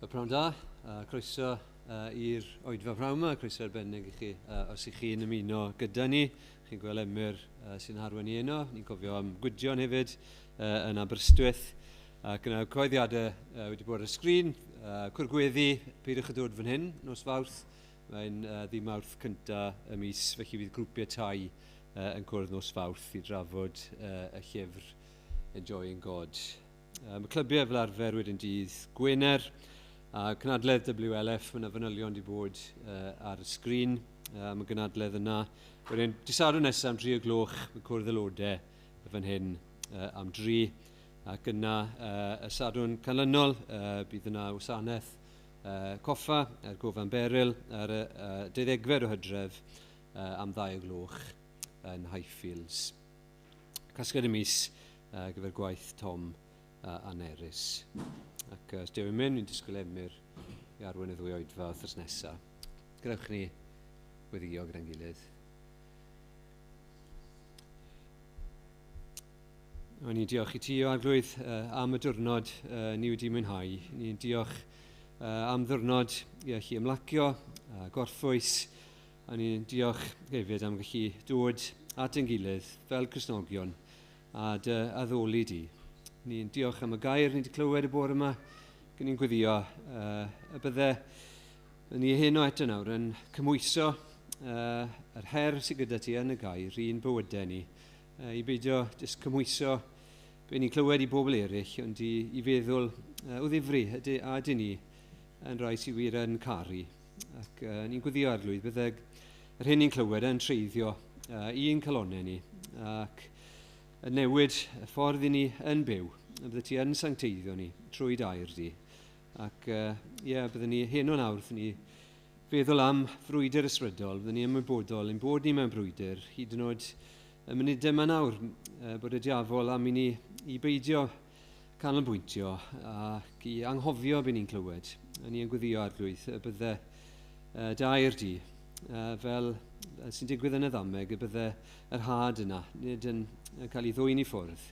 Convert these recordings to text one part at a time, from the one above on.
Pnawn da, croeso i'r oedfa pnawn yma, croeso arbennig i chi os ych chi'n ymuno gyda ni. Chi'n gweld Emyr sy'n harwain ni heno, ni'n cofio am Gwydion hefyd yn Aberystwyth. Ac yna cyhoeddiadau wedi bod ar y sgrin, cwr gweddi, peidiwch â dod fan hyn, nos Fawrth. Mae'n ddydd Mawrth cynta y mis, felly fydd grwpiau tai yn cwrdd nos Fawrth i drafod y llyfr Enjoying God. Mae clybiau fel arfer wedyn dydd Gwener, a cynadledd WLF, mae yna fanylion wedi bod ar y sgrin am y gynadledd yna. Wedyn, dydd Sadwrn nesaf am 3 o gloch, mae cwrdd aelodau fan hyn am 3. Ac yna y Sadwrn canlynol, bydd yna wasanaeth coffa ar Gofan Beryl ar y 12fed o Hydref am 2 o gloch yn Highfields. Casgliad y mis ar gyfer gwaith Tom a Nerys. Ac os Duw yn mynd, ni'n disgwyl Emyr i arwain y ddwy oedfa wythnos nesaf. Gadewch ni weddïo gyda'n gilydd. O'n i'n diolch i ti, o Arglwydd, am y diwrnod ni wedi mwynhau. Ni'n diolch am ddiwrnod i allu ymlacio a gorffwys. A ni'n diolch hefyd am gallu dod at ein gilydd fel Cristnogion a dy addoli di. Ni'n diolch am y gair ni wedi clywed y bore yma. Gyn ni'n gweddio y bydde ni heno eto nawr yn cymhwyso yr her sydd gyda ti yn y gair i'n bywydau ni. I beidio jyst cymhwyso be ni'n clywed i bobl eraill, ond i feddwl o ddifri ydy, a ydyn ni yn rhai sydd wir yn caru. Ac ni'n gweddio Arglwydd, bydde yr hyn ni'n clywed yn treiddio i'n calonnau ni ac yn newid y ffordd i ni yn byw. A bydde ti yn sancteiddio ni trwy dair di. Ac ie, bydde ni heno nawr wrth ni feddwl am frwydr ysbrydol, bydde ni ymwybodol ein bod ni mewn brwydr, hyd yn oed y munudau yma nawr, bod y diafol am i ni i beidio canolbwyntio ac i anghofio be ni'n clywed. A ni yn gweddio Arglwydd y bydde dair di, fel sy'n digwydd yn y ddameg, y bydde yr had yna, nid yn cael ei ddwyn i ffwrdd,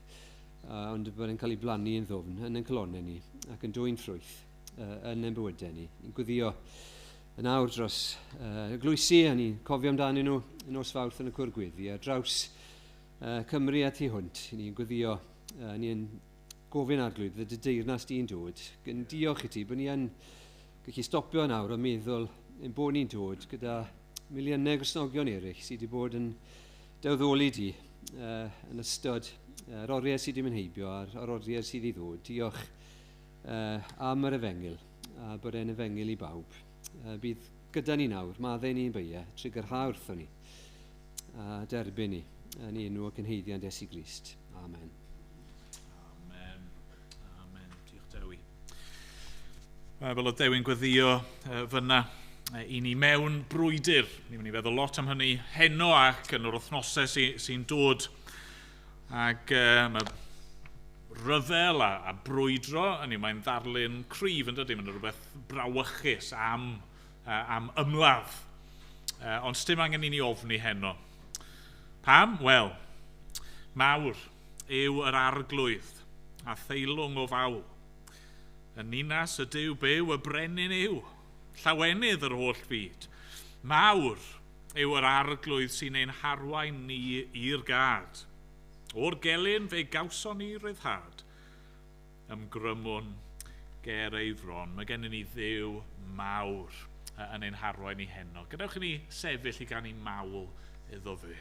ond bod yn cael ei blannu yn ddwfn yn ein calonnau ni ac yn dwyn ffrwyth yn ein bywydau ni. Ni'n gweddio yn awr dros y glwysi, a ni'n cofio amdanyn nhw yn nos Fawrth yn y cwr gweddi, ar draws Cymru a thu hwnt. Ni'n gweddio, ni'n gofyn Arglwydd, fydde dy deyrnas di'n dod. Yn diolch i ti bod ni yn gallu stopio nawr a meddwl ein bod ni'n dod gyda miliynau Gristnogion eraill sydd wedi bod yn dawddoli di yn ystod yr oriau sydd wedi mynd heibio a'r oriau sydd i ddod. Diolch am yr efengyl, a bod e'n efengyl i bawb. Bydd gyda ni nawr, maddau ni'n beiau, trwy gyrha wrthon ni, a derbyn ni yn enw y cynheiddiant Iesu Grist. Amen. Amen. Amen. Diolch Dewi. Fel oedd Dewi'n gweddio fyna i ni mewn brwydr. Ni'n mynd i feddwl lot am hynny heno ac yn yr wythnosau sy'n dod. Ac mae rhyfel a brwydro, hynny mae'n ddarlun cryf yn dydy, mae'n rhywbeth brawychus am ymladd. Ond sdim angen i ni ofni heno. Pam? Wel, mawr yw yr Arglwydd a theilwng o fawl. Y ninas y Duw byw, y brenin yw, llawenydd yr holl fyd. Mawr yw yr Arglwydd sy'n ein harwain ni i'r gad. O'r gelyn fe gawson ni ryddhad. Ymgrymwn ger ei fron. Mae gennym ni Dduw mawr yn ein harwain ni heno. Gadewch i ni sefyll i ganu mawl iddo fe.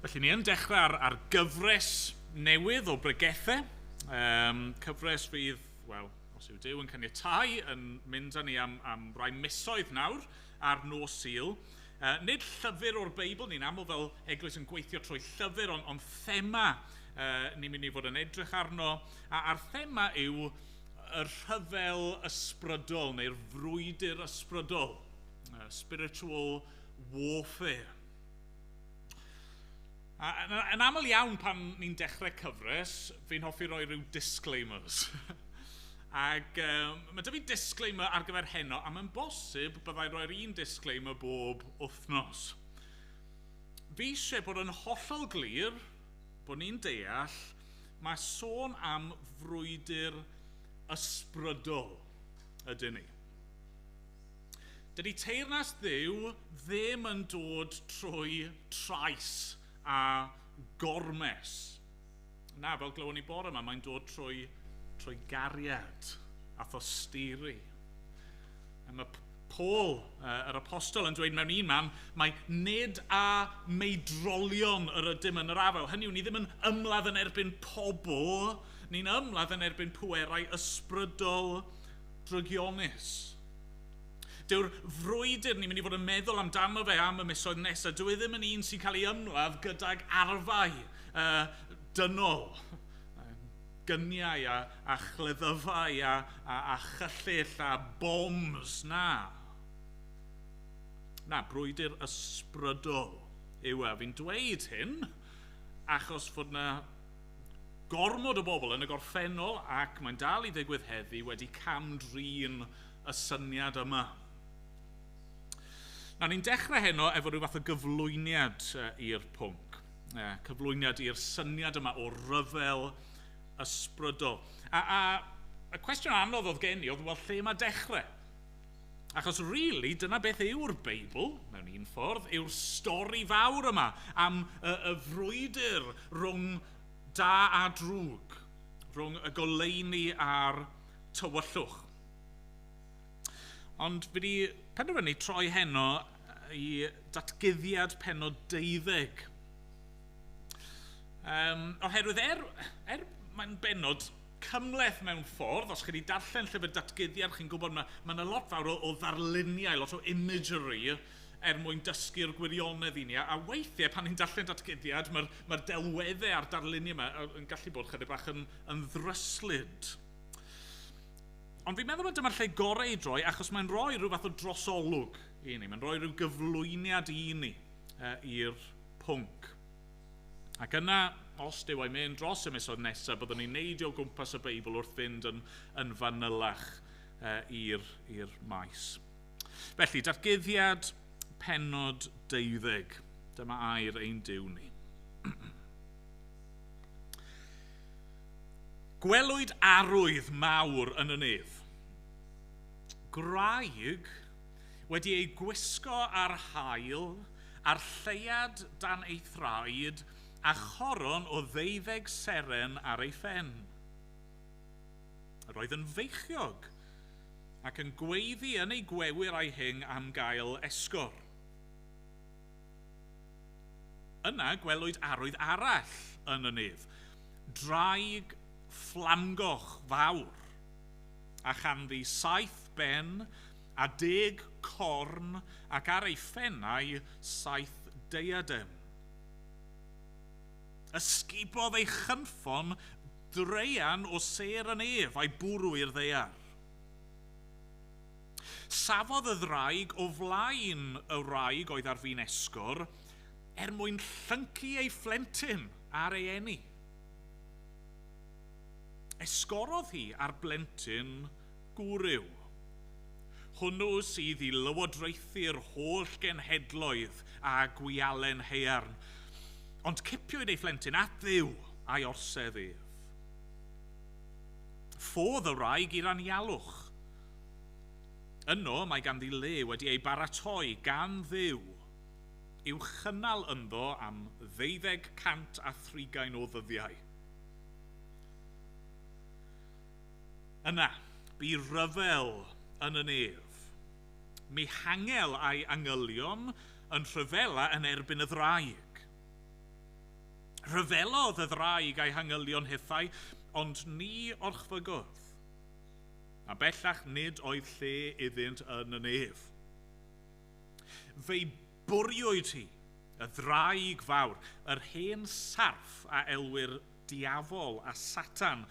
Felly ni yn dechrau ar gyfres newydd o bregethau. Cyfres fydd, wel, os yw Duw yn caniatáu, yn mynd â ni am rai misoedd nawr ar nos Sul. Nid llyfr o'r Beibl, ni'n aml fel eglwys yn gweithio trwy llyfr, ond thema ni'n mynd i fod yn edrych arno. A'r thema yw y rhyfel ysbrydol neu'r frwydr ysbrydol, spiritual warfare. A yn aml iawn pan ni'n dechrau cyfres, fi'n hoffi rhoi rhyw disclaimers. Ac mae 'da fi disclaimer ar gyfer heno, a mae'n bosib byddai rhoi'r un disclaimer bob wythnos. Fi eisiau bod yn hollol glir, bod ni'n deall, mae sôn am frwydr ysbrydol ydyn ni. Dydy teyrnas Dduw ddim yn dod trwy trais a gormes. Na, fel glywon ni bore yma, mae'n dod trwy gariad a thosturi. A mae Paul, yr apostol, yn dweud mewn un man, mae nid a meidrolion yr ydym yn yr afael. Hynny yw, ni ddim yn ymladd yn erbyn pobl, ni'n ymladd yn erbyn pwerau ysbrydol drygionus. Dyw'r frwydr ni'n mynd i fod yn meddwl amdano fe am y misoedd nesaf, dyw e ddim yn un sy'n cael ei ymladd gydag arfau dynol. Gyniau a chleddyfau a chyllyll a bombs, na. Na, brwydr ysbrydol yw e. Fi'n dweud hyn achos fod na gormod o bobl yn y gorffennol, ac mae'n dal i ddigwydd heddi, wedi cam-drin y syniad yma. Nawr, ni'n dechrau heno efo rhyw fath o gyflwyniad i'r pwnc. Cyflwyniad i'r syniad yma o ryfel ysbrydol. A y cwestiwn anodd oedd gen i oedd, wel, lle mae dechrau? Achos, really, dyna beth yw'r Beibl, mewn un ffordd, yw'r stori fawr yma am y frwydr rhwng da a drwg, rhwng y goleuni a'r tywyllwch. Ond fi wedi penderfynu troi heno i datguddiad pennod 12. Oherwydd er mae'n bennod cymhleth mewn ffordd, os chi wedi darllen llyfr datguddiad, chi'n gwybod mae yna lot fawr o ddarluniau, lot o imagery er mwyn dysgu'r gwirionedd i ni. A weithiau pan ni'n darllen datguddiad, mae'r delweddau a'r darluniau yma yn gallu bod chydig bach yn ddryslyd. Ond fi'n meddwl bod dyma'r lle gorau i droi, achos mae'n rhoi rhyw fath o drosolwg i ni. Mae'n rhoi rhyw gyflwyniad i ni i'r pwnc. Ac yna, os Duw a'i mynd dros y misoedd nesaf, byddwn ni'n neidio o gwmpas y Beibl wrth fynd yn fanylach i'r maes. Felly, datguddiad pennod 12. Dyma air ein Duw ni. Gwelwyd arwydd mawr yn y nef. Gwraig wedi ei gwisgo ar haul, a'r lleuad dan ei thraed, a choron o 12 seren ar ei phen. Yr oedd yn feichiog ac yn gweiddi yn ei gwewyr a'i hyng am gael esgor. Yna gwelwyd arwydd arall yn y nef, draig fflamgoch fawr, a chanddi 7 ben a 10 corn, ac ar ei phennau 7 deiadem. Ysgubodd ei chynffon draean o sêr y nef a'i bwrw i'r ddaear. Safodd y ddraig o flaen y wraig oedd ar fin esgor, er mwyn llyncu ei phlentyn ar ei eni. Esgorodd hi ar blentyn gwryw. Hwnnw sydd i lywodraethu'r holl genhedloedd a gwialen haearn. Ond cipiwyd ei phlentyn at Dduw a'i orsedd ef. Ffodd y wraig i'r anialwch. Yno mae ganddi le wedi ei baratoi gan Dduw i'w chynnal ynddo am 230 o ddyddiau. Yna, bu ryfel yn y nef. Mihangel a'i angylion yn rhyfela yn erbyn y ddraig. Rhyfelodd y ddraig a'i hangylion hithau, ond ni orchfygodd. A bellach nid oedd lle iddynt yn y nef. Fe'i bwriwyd hi, y ddraig fawr, yr hen sarff a elwir diafol a Satan,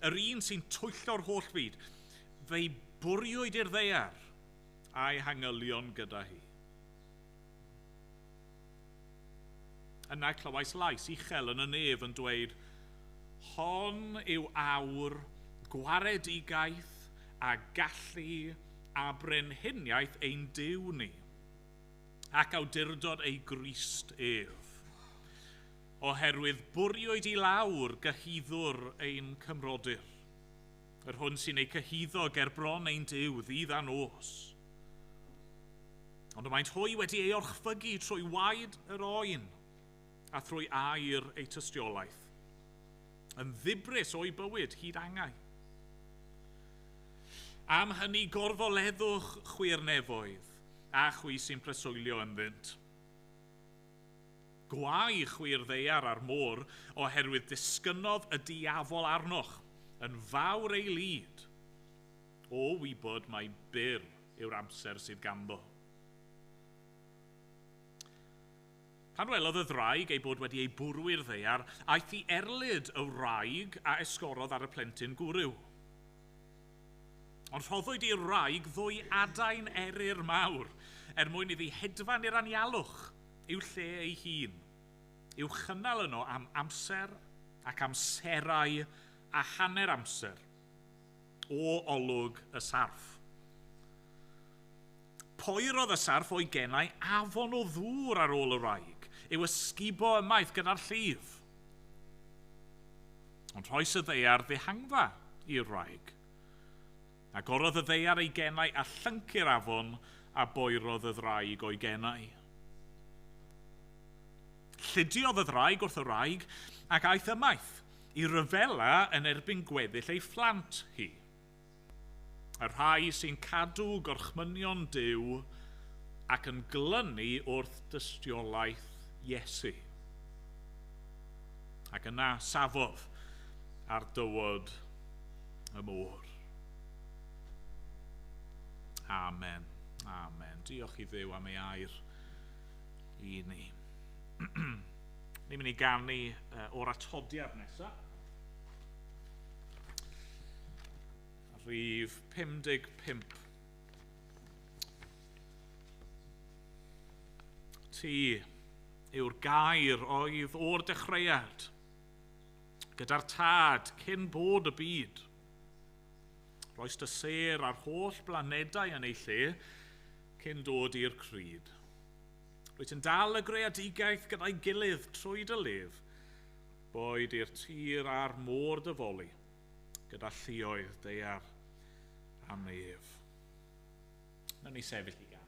yr un sy'n twyllo'r holl fyd, fe'i bwriwyd i'r ddaear a'i hangylion gyda hi. Yna clywais lais uchel yn y nef yn dweud, hon yw awr gwaredigaeth a gallu a brenhiniaeth ein Duw ni, ac awdurdod ei Grist ef. Oherwydd bwriwyd i lawr gyhuddwr ein cymrodyr, yr hwn sy'n ei cyhuddo ger bron ein Duw ddydd a nos. Ond y maent hwy wedi ei orchfygu trwy waed yr oen a thrwy air eu tystiolaeth, yn ddibris o'i bywyd hyd angau. Am hynny gorfoleddwch chwi'r nefoedd, a chwi sy'n preswylio ynddynt. Gwae chwi'r ddaear a'r môr, oherwydd disgynnodd y diafol arnoch, yn fawr ei lid, o wybod mai byr yw'r amser sydd ganddo. Pan welodd y ddraig ei bod wedi ei bwrw i'r ddaear, aeth i erlid y wraig a esgorodd ar y plentyn gwryw. Ond rhoddwyd i'r wraig ddwy adain eryr mawr, er mwyn iddi hedfan i'r anialwch i'w lle ei hun, i'w chynnal yno am amser ac amserau a hanner amser o olwg y sarff. Poerodd y sarff o'i genau afon o ddŵr ar ôl y wraig, i'w ysgubo ymaith gyda'r llif. Ond rhoes y ddaear ddihangfa i'r wraig. Agorodd y ddaear ei genau a llyncu'r afon a boerodd y ddraig o'i genau. Llidiodd y ddraig wrth y wraig ac aeth ymaith i ryfela yn erbyn gweddill ei phlant hi. Y rhai sy'n cadw gorchmynion Duw ac yn glynu wrth dystiolaeth Iesu. Ac yna safodd ar dywod y môr. Amen. Amen. Diolch i Dduw am ei air i ni. Ni'n mynd i ganu o'r atodiad nesaf. Rhif 55. Ti yw'r gair oedd o'r dechreuad, gyda'r tad cyn bod y byd. Roes dy sêr a'r holl blanedau yn ei lle cyn dod i'r cryd. Rwyt yn dal y greadigaeth gyda'i gilydd trwy dy lef, boed i'r tir a'r môr dyfoli, gyda lluoedd daear a nef. Nawn ni sefyll i ganu.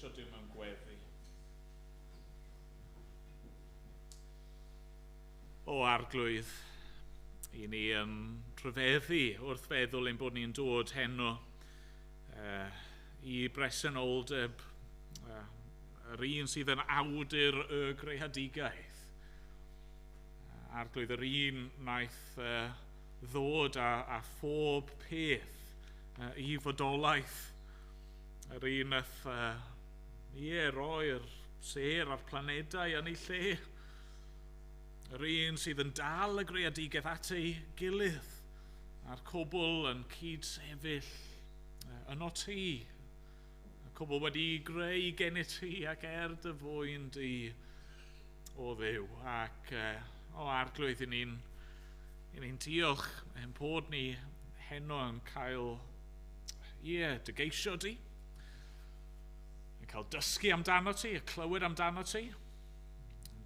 Geisio Duw mewn gweddi. O Arglwydd, i ni yn rhyfeddu wrth feddwl ein bod ni'n dod heno i bresenoldeb yr un sydd yn awdur y greadigaeth. Arglwydd, yr un wnaeth ddod â phob peth i fodolaeth. Yr un wnaeth roi'r sêr a'r planedau yn ei lle. Yr un sydd yn dal y greadigaeth at ei gilydd, a'r cwbl yn cyd-sefyll yno ti. Y cwbl wedi greu gennyt ti ac er dy fwyn di, o Dduw. Ac o Arglwydd, i ni'n diolch ein bod ni heno yn cael dy geisio di, yn cael dysgu amdano ti, a clywed amdano ti.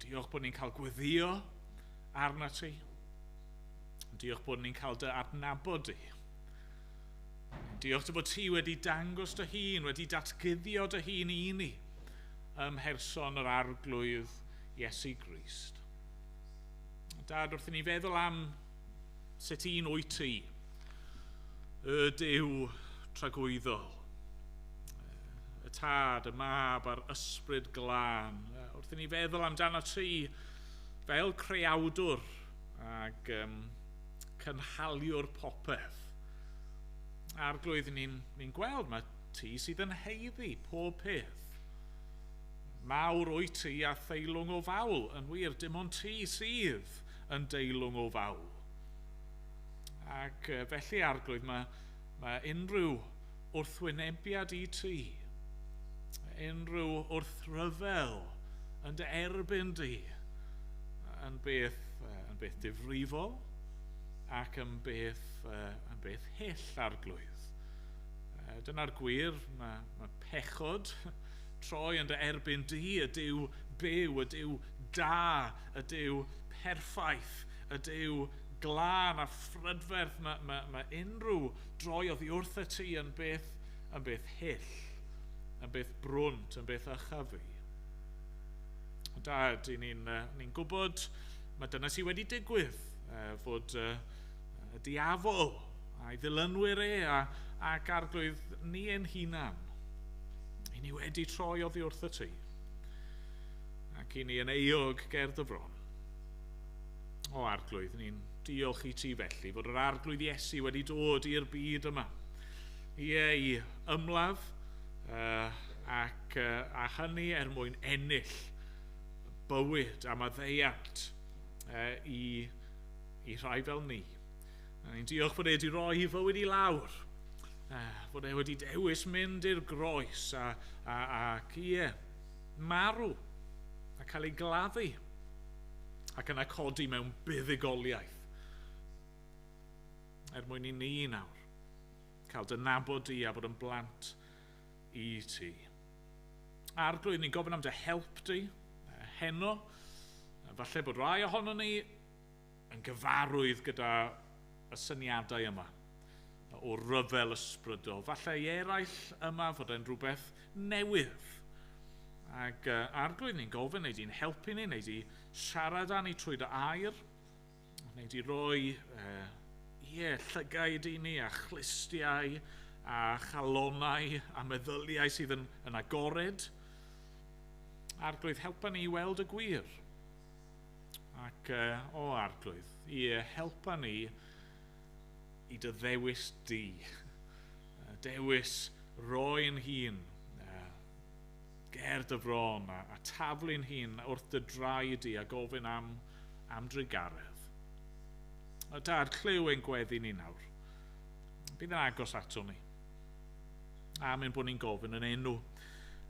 Diolch bod ni'n cael gweddio arno ti. Diolch bod ni'n cael dy adnabod di. Diolch dy bod ti wedi dangos dy hun, wedi datguddio dy hun i ni ym mherson yr Arglwydd Iesu Grist. Dad, wrth i ni feddwl am sut un wyt ti, y Duw tragwyddol, y Tad, y Mab a'r Ysbryd Glân. Wrth i ni feddwl amdano ti fel creawdwr ac cynhaliwr popeth. Arglwydd, ni'n gweld mae ti sydd yn haeddu pob peth. Mawr wyt ti a theilwng o fawl. Yn wir, dim ond ti sydd yn deilwng o fawl. Ac felly, Arglwydd, mae unrhyw wrthwynebiad i ti, unrhyw wrthryfel yn dy erbyn di, yn beth difrifol ac yn beth hyll, Arglwydd. Dyna'r gwir, mae pechod troi yn dy erbyn di, y Duw byw, y Duw da, y Duw perffaith, y Duw glân a phrydferth. Mae unrhyw droi oddi wrth y ti yn beth hyll, yn beth brwnt, yn beth ychyfu. Dad, ni'n gwybod mae dyna sydd wedi digwydd, fod y diafol a'i ddilynwyr e ac Arglwydd ni ein hunan. I ni wedi troi oddi wrth y ti, ac i ni yn euog ger dy fron. O Arglwydd, ni'n diolch i ti felly fod yr Arglwydd Iesu wedi dod i'r byd yma. Ie, i ymladd ac a hynny er mwyn ennill bywyd a maddeuant i rhai fel ni. Ni'n diolch fod e wedi rhoi ei fywyd i lawr, fod e wedi dewis mynd i'r groes ac ie, marw a cael ei gladdu ac yna codi mewn buddugoliaeth er mwyn i ni nawr cael dy nabod di a bod yn blant i ti. Arglwydd, ni'n gofyn am dy help di heno. Falle bod rai ohono ni yn gyfarwydd gyda y syniadau yma o ryfel ysbrydol. Falle i eraill yma fod e'n rhywbeth newydd. Ac Arglwydd, ni'n gofyn, neu di'n helpu ni, neu di siarad â ni trwy dy air, neu di roi llygaid i ni a chlustiau a chalonau a meddyliau sydd yn agored. Arglwydd, helpa ni i weld y gwir. Ac o Arglwydd, helpa ni i dy ddewis di. Dewis roi'n hun ger dy fron a taflu'n hun wrth dy draed di a gofyn am drugaredd. O Dad, clyw ein gweddi ni nawr. Bydd yn agos ato ni. Am ein bod ni'n gofyn yn enw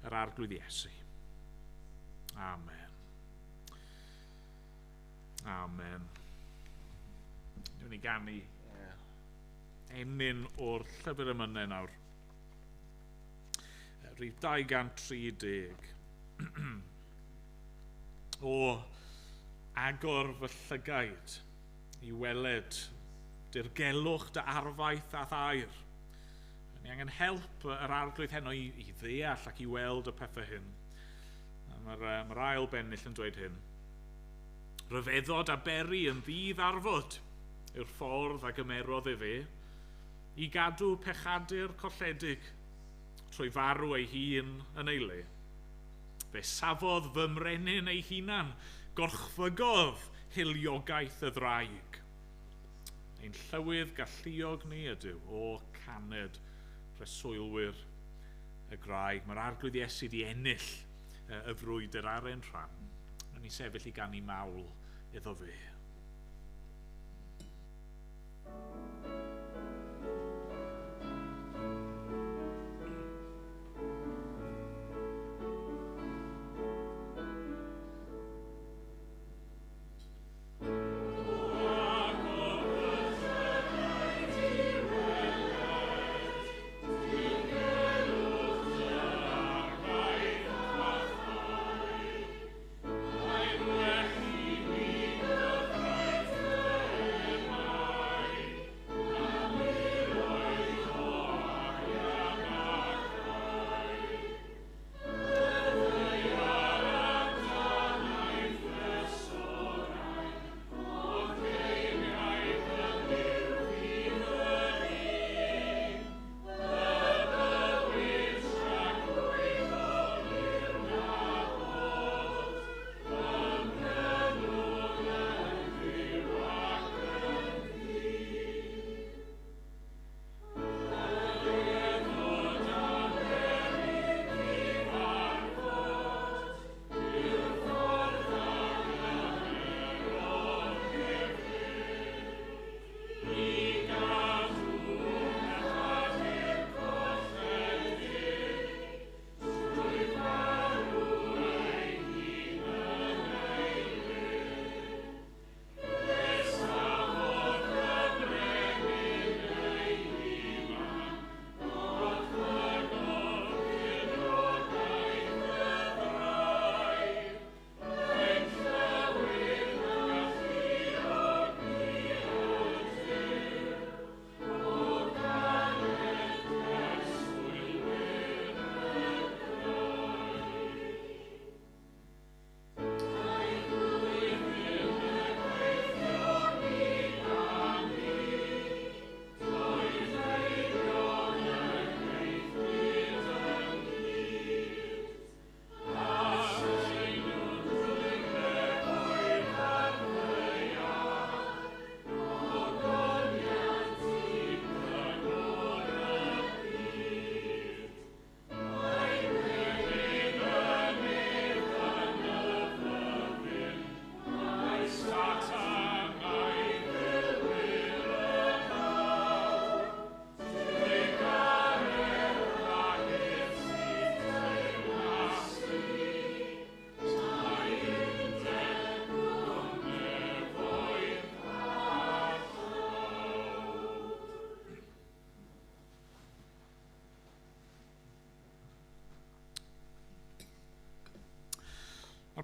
yr Arglwydd Iesu. Amen. Amen. Dwi'n ni ganu emyn o'r llyfr emynau nawr. Rhif 230. O agor fy llygaid i weled dirgelwch dy arfaeth a'th air. Ni angen help yr Arglwydd heno i ddeall ac i weld y pethau hyn. Mae'r ail bennill yn dweud hyn. Rhyfeddod a beri yn ddydd arfod yw'r ffordd a gymerodd efe i gadw pechadur colledig trwy farw ei hun yn ei le. Fe safodd fy mrenin ei hunan, gorchfygodd hiliogaeth y ddraig. Ein llywydd galluog ni ydyw, o caned preswylwyr y graig. Mae'r Arglwydd Iesu wedi ennill y frwydr ar ein rhan. Rydyn ni sefyll i ganu mawl iddo fe.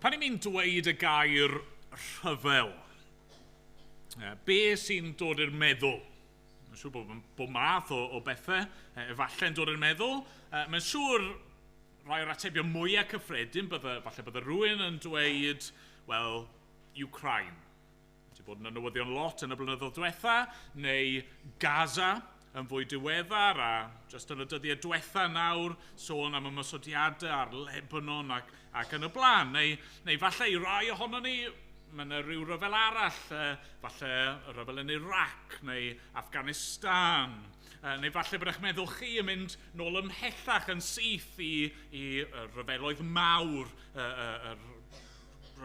Pan i'n mynd dweud y gair rhyfel, be sy'n dod i'r meddwl? Mae'n siŵr bod math o bethau efallai'n dod i'r meddwl. Mae'n siŵr rhai o'r atebion mwyaf cyffredin, falle bydde rhywun yn dweud, wel, Ukraine. Wedi bod yn y newyddion lot yn y blynyddoedd diwetha, neu Gaza yn fwy diweddar, a jyst yn y dyddiau diwetha nawr, sôn am ymosodiadau ar Lebanon ac yn y blaen. Neu falle i rai ohono ni, mae yna rhyw ryfel arall, falle ryfel yn Iraq neu Afghanistan. Neu falle bod eich meddwl chi yn mynd nôl ymhellach yn syth i ryfeloedd mawr,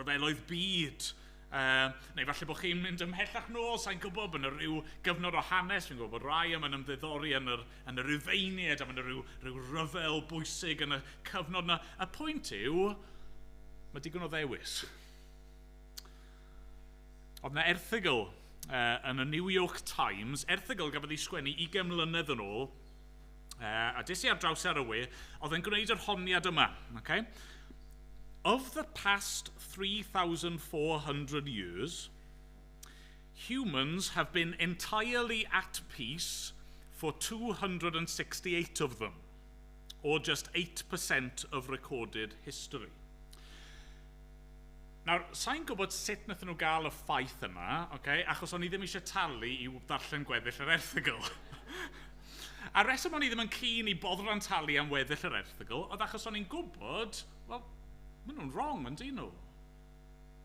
ryfeloedd byd. Neu falle bod chi'n mynd ymhellach nôl, sa'n gwybod, bod yna rhyw gyfnod o hanes, fi'n gwybod bod rai yma'n ymddiddori yn y Rufeiniaid, a mae yna rhyw ryfel bwysig yn y cyfnod yna. Y pwynt yw, mae digon o ddewis. Oedd yna erthygl yn y New York Times, erthygl gafodd ei sgwennu 20 mlynedd yn ôl, a des i ar draws ar y we, oedd yn gwneud yr honiad yma. Okay? Of the past 3,400 years, humans have been entirely at peace for 268 of them, or just 8% of recorded history. Nawr, sa'n gwybod sut wnaethon nhw gael y ffaith yma, okay, achos o'n i ddim eisiau talu i ddarllen gweddill yr erthygl. A reswm o'n i ddim yn keen i boddran talu am weddill yr erthygl, oedd achos o'n i'n gwybod, wel, maen nhw'n wrong, yn dyn nhw.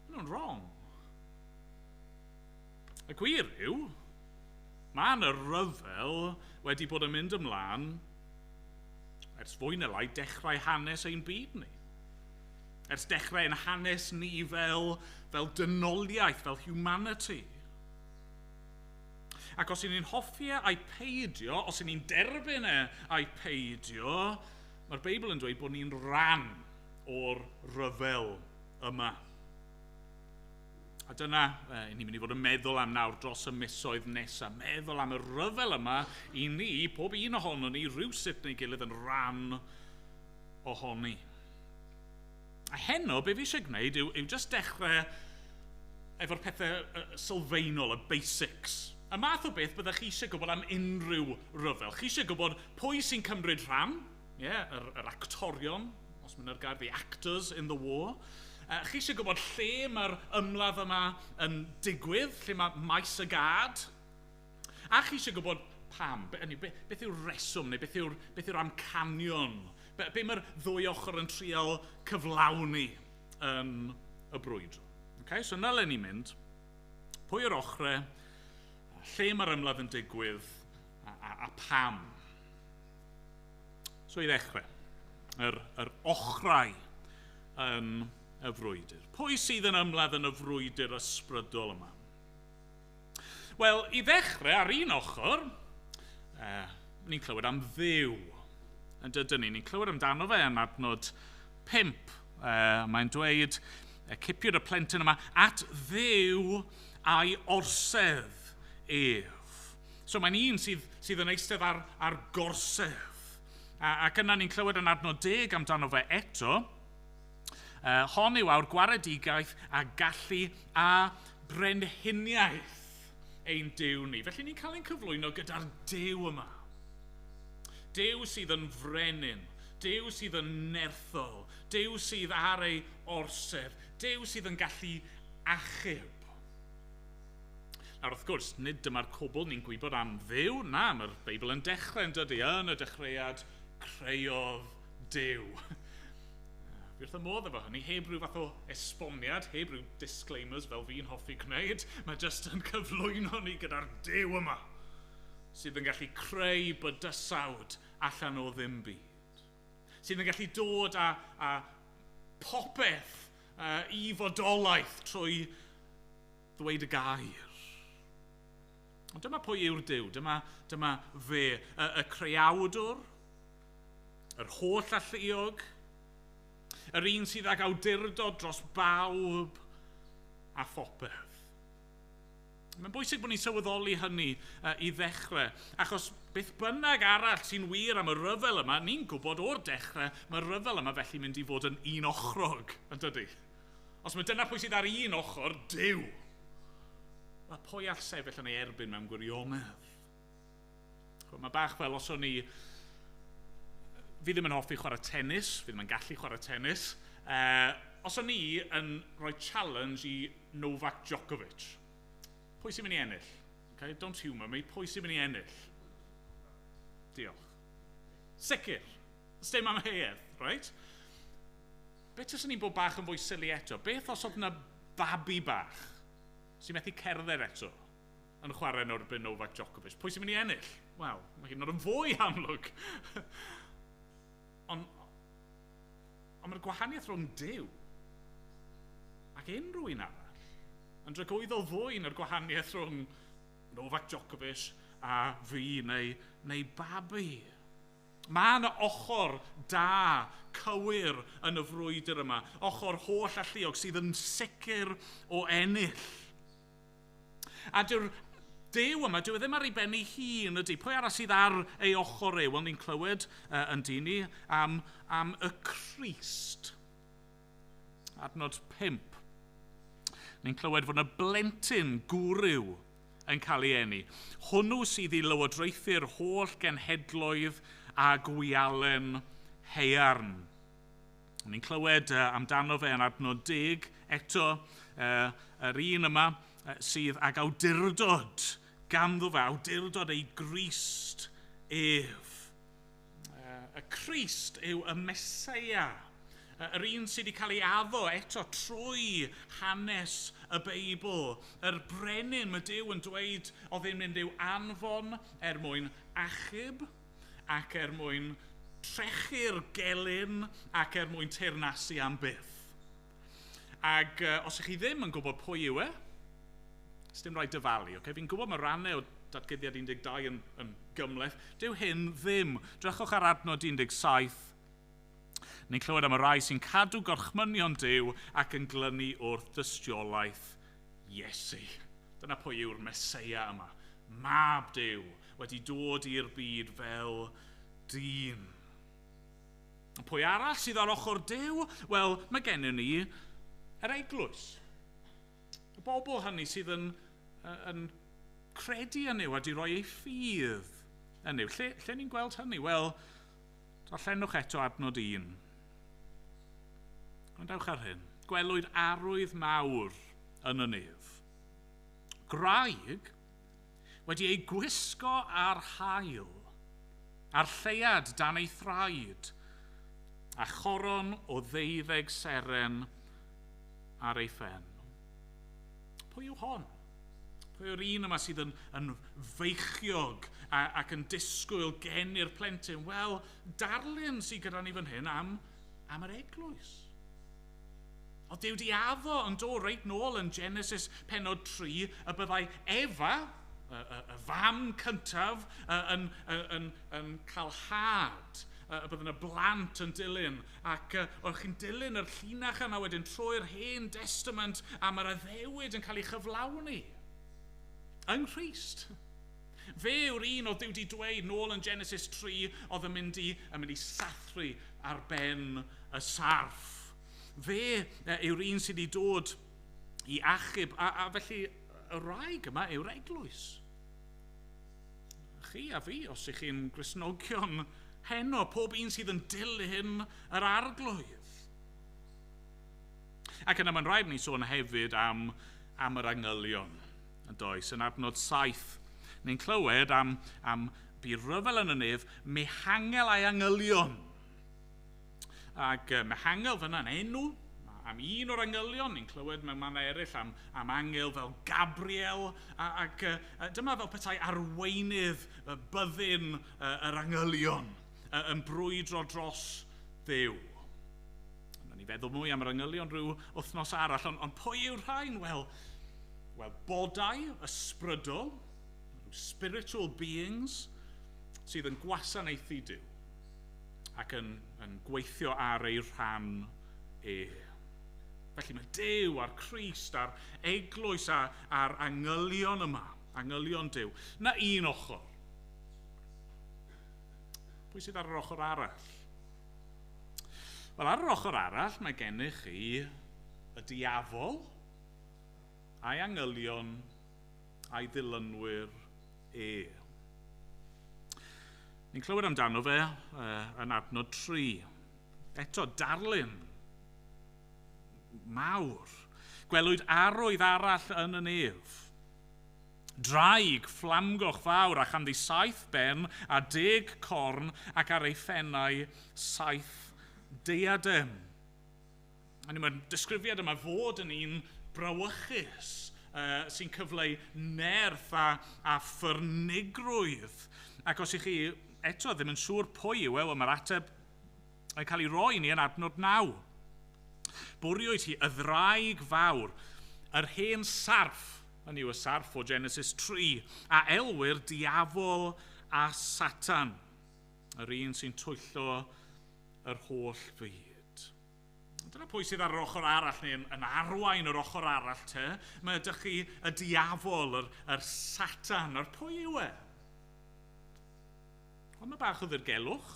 Maen nhw'n wrong. Y gwir yw, mae yna ryfel wedi bod yn mynd ymlaen ers fwy neu lai dechrau hanes ein byd ni. Ers dechrau ein hanes ni fel dynoliaeth, fel humanity. Ac os y'n ni'n hoffi e ai peidio, os y'n ni'n derbyn e ai peidio, mae'r Beibl yn dweud bod ni'n rhan o'r rhyfel yma. A dyna, ni'n mynd i fod yn meddwl am nawr dros y misoedd nesaf, meddwl am y rhyfel yma i ni, pob un ohono ni, rhywsut neu gilydd yn rhan ohoni. A heno, be fi eisiau gwneud yw just dechrau efo'r pethau sylfaenol, y basics. Y math o beth byddech chi eisiau gwybod am unrhyw ryfel. Chi eisiau gwybod pwy sy'n cymryd rhan, yeah, yr actorion, os mae'n gair, the actors in the war. Chi eisiau gwybod lle mae'r ymladd yma yn digwydd, lle mae maes y gad. A chi eisiau gwybod pam, beth yw'r reswm neu beth yw'r amcanion. Be mae'r ddwy ochr yn trial cyflawni yn y brwydr. Okay? So na le ni'n mynd. Pwy yw'r ochrau, lle mae'r ymladd yn digwydd a pam. So i ddechrau, yr ochrau yn y frwydr. Pwy sydd yn ymladd yn y frwydr ysbrydol yma? Wel, i ddechrau, ar un ochr, ni'n clywed am Dduw. Yn dydyn ni, ni'n clywed amdano fe yn adnod 5. Mae'n dweud, cipiodd y plentyn yma at Dduw a'i orsedd ef. So mae'n un sydd yn eistedd ar gorsedd. Ac yna ni'n clywed yn adnod 10 amdano fe eto. Hon yw awr gwaredigaeth a gallu a brenhiniaeth ein Duw ni. Felly ni'n cael ein cyflwyno gyda'r Duw yma. Duw sydd yn frenin, Duw sydd yn nerthol, Duw sydd ar ei orsedd, Duw sydd yn gallu achub. Nawr, wrth gwrs, nid dyma'r cwbl ni'n gwybod am Dduw. Na, mae'r Beibl yn dechrau yn dydy. Yn y dechreuad, creodd Duw. Fi wrth y modd efo hynny, heb rhyw fath o esboniad, heb rhyw disclaimers fel fi'n hoffi gwneud. Mae jyst yn cyflwyno ni gyda'r Duw yma, sydd yn gallu creu bydysawd allan o ddim byd. Sydd yn gallu dod â popeth i fodolaeth trwy ddweud y gair. Ond dyma pwy yw'r Duw, dyma fe, y creawdwr, yr holl alluog, yr un sydd ag awdurdod dros bawb a phopeth. Mae'n bwysig bod ni'n sylweddoli hynny i ddechrau, achos beth bynnag arall sy'n wir am y rhyfel yma, ni'n gwybod o'r dechrau, mae'r rhyfel yma felly mynd i fod yn un ochrog, yn dydy? Os mae dyna pwy sydd ar un ochr, Duw. Mae pwy all sefyll yn ei erbyn mewn gwirionedd? Mae bach fel os o'n i... Fi ddim yn hoffi chwarae tennis, fi ddim yn gallu chwarae tennis. Os o'n i yn rhoi challenge i Novak Djokovic, pwy sy'n mynd i ennill? Okay, don't humour me, pwy sy'n mynd i ennill? Diolch. Sicr. Sdim amheuaeth, right? Beth os o'n i'n bod bach yn fwy silly eto? Beth os oedd yna babi bach sy'n methu cerdded eto yn chwarae yn erbyn Novak Djokovic? Pwy sy'n mynd i ennill? Wel, mae hyn yn fwy amlwg. Ond mae'r gwahaniaeth rhwng Duw ac unrhyw un arall yn dragwyddol fwy na'r gwahaniaeth rhwng Novak Djokovic a fi neu babi. Mae yna ochr da, cywir yn y frwydr yma, ochr holl alluog sydd yn sicr o ennill. A dyw'r Duw yma, dyw e ddim ar ei ben ei hun ydy. Pwy arall sydd ar ei ochr e? Wel, ni'n clywed yn dyn ni am y Crist. Adnod 5. Ni'n clywed fod yna blentyn gwryw yn cael ei eni. Hwnnw sydd i lywodraethu'r holl genhedloedd a gwialen haearn. Ni'n clywed amdano fe yn adnod 10 eto, yr un yma sydd ag awdurdod ganddo fe, awdurdod ei Grist ef. Y Crist yw y Meseia, yr un sydd wedi cael ei addo eto trwy hanes y Beibl. Yr brenin, mae Duw yn dweud, oedd e'n mynd i'w anfon er mwyn achub ac er mwyn trechu'r gelyn ac er mwyn teyrnasu am byth. Ac os ych chi ddim yn gwybod pwy yw e, dim rhaid dyfalu. Okay? Fi'n gwybod mae rannau o Datguddiad 12 yn gymhleth. Dyw hyn ddim. Drychwch ar adnod 17. Ni'n clywed am y rai sy'n cadw gorchmynion Duw ac yn glynu wrth dystiolaeth Iesu. Dyna pwy yw'r Meseia yma. Mab Duw wedi dod i'r byd fel dyn. Pwy arall sydd ar ochr Duw? Wel, mae gennym ni yr eglwys. Y bobl hynny sydd yn credu yn Nuw a di roi ei ffydd yn Nuw. Lle ni'n gweld hynny? Wel, darllenwch eto adnod 1. Gwrandewch ar hyn. Gwelwyd arwydd mawr yn y nef. Gwraig wedi ei gwisgo ar haul, a'r lleuad dan ei thraed, a choron o 12 seren ar ei phen. Pwy yw hon? Pwy yw'r un yma sydd yn feichiog ac yn disgwyl geni'r plentyn? Wel, darlun sydd gyda ni fan hyn am yr eglwys. Oedd Duw di addo yn dod reit nôl yn Genesis penod 3 y byddai Efa, y fam cyntaf, yn cael had, y byddai yna blant yn dilyn, ac oedd chi'n dilyn yr llinach yna wedyn trwy'r Hen Testament, a mae'r addewid yn cael ei chyflawni yng Nghrist. Fe yw'r un oedd Duw wedi dweud nôl yn Genesis 3 oedd yn mynd i sathru ar ben y sarff. Fe yw'r un sydd wedi dod i achub, a felly y wraig yma yw'r eglwys. Chi a fi, os ych chi'n Gristnogion heno, pob un sydd yn dilyn yr Arglwydd. Ac yna mae'n rhaid ni sôn hefyd am yr angylion, yn does, yn adnod 7. Ni'n clywed am bu ryfel yn y nef, Mihangel a'i angylion. Ac Mihangel fyna'n enw am un o'r angylion, ni'n clywed mewn mannau eraill am angel fel Gabriel, ac dyma fel petai arweinydd byddin yr angylion yn brwydro dros Dduw. Nawn ni feddwl mwy am yr angylion rhyw wythnos arall, ond pwy yw'r rhain? Wel, bodau ysbrydol, spiritual beings, sydd yn gwasanaethu Duw ac yn gweithio ar ei rhan e. Felly mae Duw a'r Crist a'r eglwys a'r angylion yma, angylion Duw. Na un ochr. Pwy sydd ar yr ochr arall? Wel, ar yr ochr arall mae gennych chi y diafol a'i angylion a'i ddilynwyr e. Ni'n clywed amdano fe yn adnod 3. Eto, darlun mawr. Gwelwyd arwydd arall yn y nef. Draig fflamgoch fawr a chanddi 7 ben a 10 corn ac ar ei phennau 7 deiadem. A mae'r disgrifiad yma fod yn un brawychus sy'n cyfleu nerth a ffyrnigrwydd. Ac os ych chi eto ddim yn siŵr pwy yw e, wel, mae'r ateb yn cael ei roi ni yn adnod 9. Bwriwyd hi y ddraig fawr, yr hen sarff, hynny yw y sarff o Genesis 3, a elwir diafol a Satan, yr un sy'n twyllo yr holl fyd. Dyna pwy sydd ar yr ochr arall, neu yn arwain yr ochr arall te. Mae ydych chi y diafol, yr Satan, yr pwy yw e? Ond mae bach o ddirgelwch,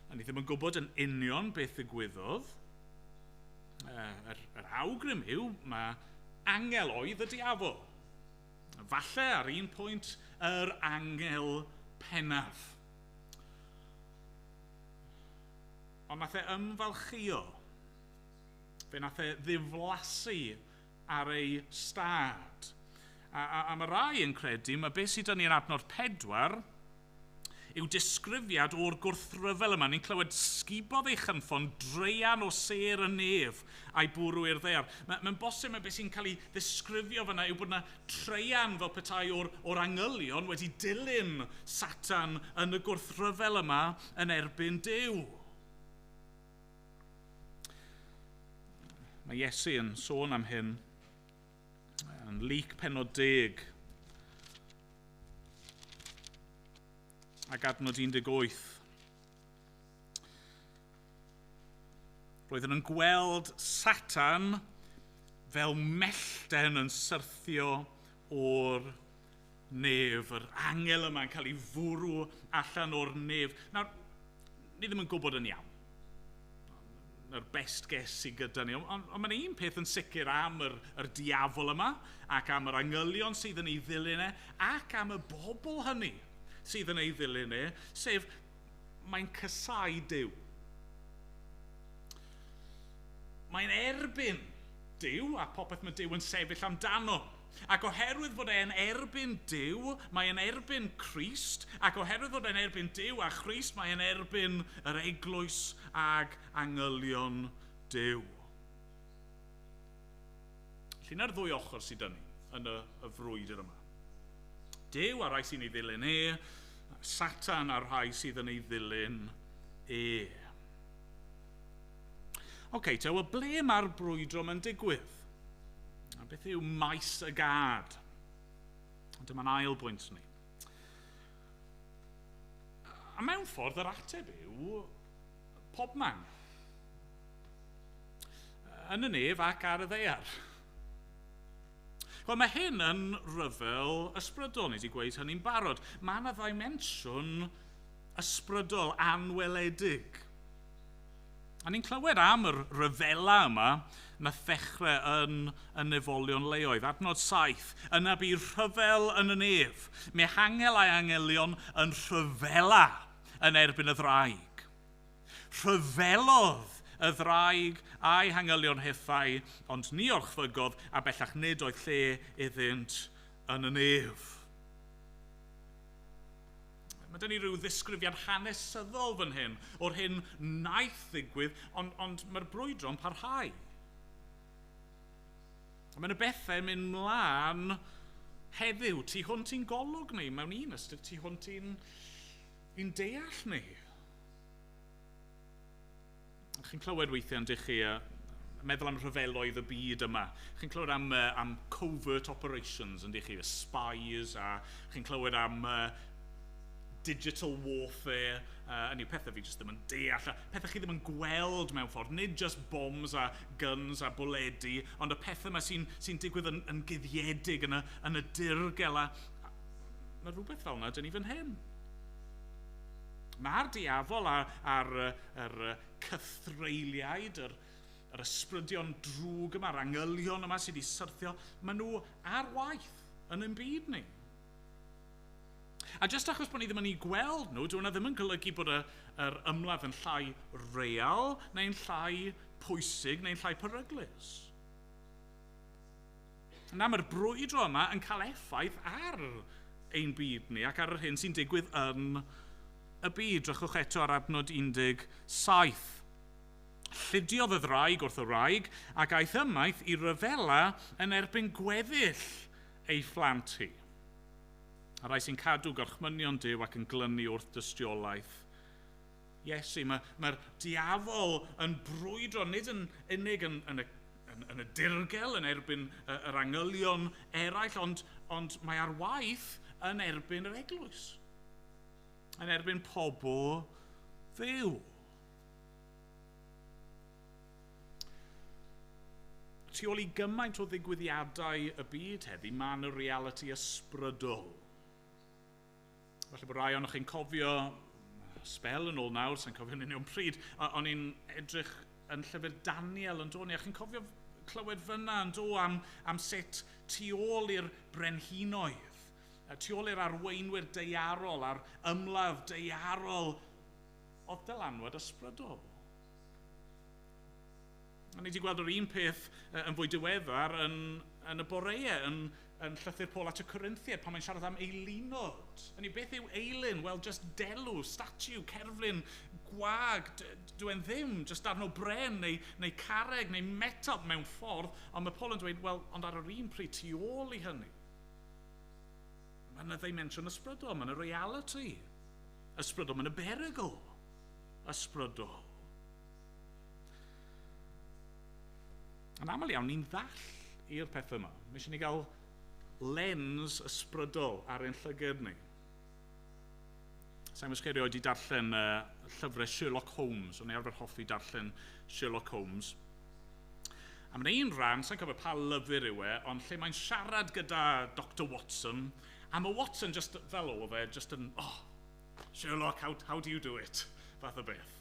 a ni ddim yn gwybod yn union beth ddigwyddodd. Yr awgrym yw, mae angel oedd y diafol. Falle ar un pwynt yr angel pennaf. Ond nath e ymfalchio. Fe nath e ddiflasu ar ei stad. A mae rai yn credu, mae beth sydd 'da ni yn adnod 4 yw disgrifiad o'r gwrthryfel yma. Ni'n clywed sgubodd ei chynffon dreian o sêr y nef a'i bwrw i'r ddaear. Mae'n bosib mae beth sy'n cael ei ddisgrifio fyna yw bod yna treian fel petai o'r angylion wedi dilyn Satan yn y gwrthryfel yma yn erbyn Duw. Mae Iesu yn sôn am hyn yn Luc pennod 10 ac adnod 18. Roedden nhw'n gweld Satan fel mellten yn syrthio o'r nef. Yr angel yma'n cael ei fwrw allan o'r nef. Nawr, ni ddim yn gwybod yn iawn. Yr best guess sydd gyda ni. Ond mae'n un peth yn sicr am yr diafol yma, ac am yr angylion sydd yn ei ddilyn e, ac am y bobl hynny sydd yn ei ddilyn e, sef mae'n casáu Duw. Mae'n erbyn Duw a popeth mae Duw yn sefyll amdano. Ac oherwydd fod e'n erbyn Duw, mae'n erbyn Crist, ac oherwydd fod e'n erbyn Duw a Christ, mae'n erbyn yr eglwys ag angylion Duw. Felly 'na'r ddwy ochr sydd 'da ni yn y frwydr yma. Duw a'r rhai sy'n ei ddilyn e, Satan a'r rhai sydd yn ei ddilyn e. Oce, te, wel, ble mae'r brwydro yma'n digwydd? A beth yw maes y gad? Dyma'n ail bwynt ni. A mewn ffordd, yr ateb yw pobman. Yn y nef ac ar y ddaear. Wel, mae hyn yn ryfel ysbrydol, ni wedi gweud hynny'n barod. Mae yna ddimensiwn ysbrydol anweledig. A ni'n clywed am yr ryfela yma na ddechrau yn y nefolion leoedd. Adnod 7, yna bu rhyfel yn y nef. Mihangel a'i angelion yn rhyfela yn erbyn y ddraig. Rhyfelodd y ddraig a'i hangylion hithau, ond ni orchfygodd a bellach nid oedd lle iddynt yn y nef. Mae 'da ni rhyw ddisgrifiad hanesyddol fan hyn o'r hyn wnaeth ddigwydd, ond mae'r brwydro'n parhau. Mae yna bethau yn mynd mlaen heddiw, tu hwnt i'n golwg ni, mewn un ystyr, tu hwnt i'n deall ni. Chi'n clywed weithiau yn dych chi, meddwl am rhyfeloedd y byd yma. Chi'n clywed am covert operations yn dych chi, spies, a chi'n clywed am digital warfare, yn yw pethau fi jyst ddim yn deall, a pethau chi ddim yn gweld mewn ffordd, nid just bombs a guns a bwledi, ond y pethau yma sy'n digwydd yn guddiedig yn y dirgel, a mae rhywbeth fel yna 'da ni fan hyn. Mae'r diafol a'r cythreuliaid, yr ysbrydion drwg yma, yr angylion yma sydd wedi syrthio, maen nhw ar waith yn ein byd ni. A jyst achos bod ni ddim yn ei gweld nhw, dyw hwnna ddim yn golygu bod yr ymladd yn llai real, neu'n llai pwysig, neu'n llai peryglus. Na, mae'r brwydro yma yn cael effaith ar ein byd ni ac ar yr hyn sy'n digwydd yn y byd. Drychwch eto ar adnod 17. Llidiodd y ddraig wrth y wraig ac aeth ymaith i ryfela yn erbyn gweddill ei phlant hi. A rai sy'n cadw gorchmynion Duw ac yn glynu wrth dystiolaeth Iesu. Mae'r diafol yn brwydro, nid yn unig yn y dirgel, yn erbyn yr angylion eraill, ond mae ar waith yn erbyn yr eglwys. Yn erbyn pobl Dduw. Tu ôl i gymaint o ddigwyddiadau y byd heddi, mae yna realiti ysbrydol. Falle bod rai ohonoch chi'n cofio sbel yn ôl nawr, sa'n cofio'n union pryd, o'n i'n edrych yn llyfr Daniel yn dod ni, a chi'n cofio clywed fyna yn do am sut tu ôl i'r brenhinoedd, tu ôl i'r arweinwyr daearol a'r ymladd daearol, oedd dylanwad ysbrydol. A ni wedi gweld yr un peth yn fwy diweddar yn y boreau, yn llythyr Paul at y Corinthiaid, pan mae'n siarad am eilunod. Hynny, beth yw eilun? Wel, just delw, statue, cerflun, gwag, dyw e'n ddim, just darn o bren neu carreg neu metal mewn ffordd. Ond mae Paul yn dweud, wel, ond ar yr un pryd tu ôl i hynny, mae yna ddimensiwn ysbrydol, mae yna reality ysbrydol, mae yna berygl ysbrydol. Yn aml iawn, ni'n ddall i'r peth yma. Mae eisiau ni gael lens ysbrydol ar ein llygad ni. Sa'n gwybod erioed wedi darllen llyfrau Sherlock Holmes. O'n i arfer hoffi darllen Sherlock Holmes. A mae'n un rhan, sa'n cofio pa lyfr yw e, ond lle mae'n siarad gyda Dr Watson, a mae Watson just fel o fe, just yn, oh, Sherlock, how do you do it? Fath o beth.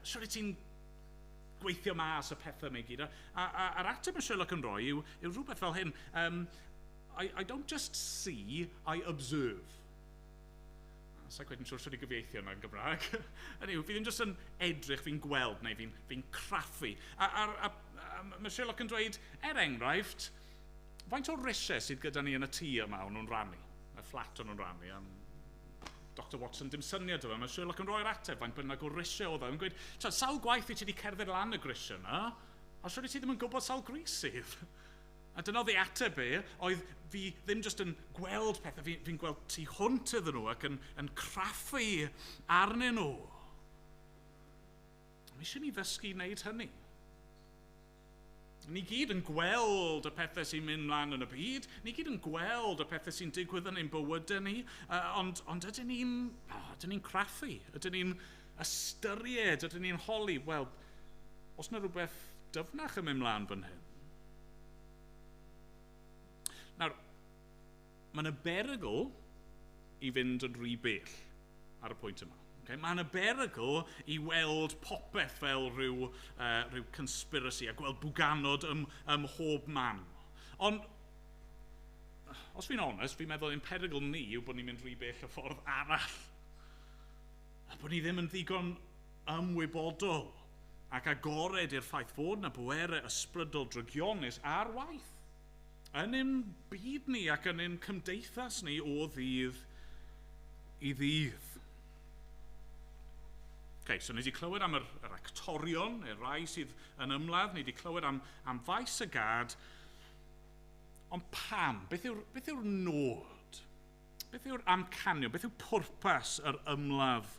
Siwr i ti'n gweithio mas y pethau yma i gyd. A'r ateb mae Sherlock yn rhoi yw rhywbeth fel hyn. I don't just see, I observe. Sa'n cweit yn siŵr sut i gyfieithu yna yn Gymraeg. Hynny yw, fi ddim jyst yn edrych, fi'n gweld neu fi'n craffu. A mae Sherlock yn dweud, er enghraifft, faint o risiau sydd gyda ni yn y tŷ yma o'n nhw'n rannu? Y fflat o'n nhw'n rannu. Dr Watson dim syniad o fe, mae Sherlock yn rhoi'r ateb faint bynnag o risiau oedd e. Yn gweud, sawl gwaith i ti wedi cerdded lan y grisiau yna, a siwr i ti ddim yn gwybod sawl gris sydd. A dyna oedd ei ateb e, oedd fi ddim jyst yn gweld pethau, fi'n gweld tu hwnt iddyn nhw ac yn craffu arnyn nhw. Mae eisiau ni ddysgu i wneud hynny. Ni gyd yn gweld y pethau sy'n mynd mlaen yn y byd, ni gyd yn gweld y pethau sy'n digwydd yn ein bywydau ni, ond ydyn ni'n craffu, ydyn ni'n ystyried, ydyn ni'n holi, wel, os yna rhywbeth dyfnach yn mynd mlaen fan hyn? Nawr, mae yna berygl i fynd yn rhy bell ar y pwynt yma. Okay? Mae yna berygl i weld popeth fel rhyw conspiracy a gweld bwganod ym mhob man. Ond, os fi'n onest, fi'n meddwl ein perygl ni yw bod ni'n mynd rhy bell y ffordd arall. A bod ni ddim yn ddigon ymwybodol ac agored i'r ffaith fod yna bwerau ysbrydol drygionus ar waith yn ein byd ni ac yn ein cymdeithas ni o ddydd i ddydd. Okay, so ni wedi clywed am yr actorion, y rai sydd yn ymladd, ni wedi clywed am faes y gad, ond pam? Beth yw'r nod? Beth yw'r amcanion? Beth yw pwrpas yr ymladd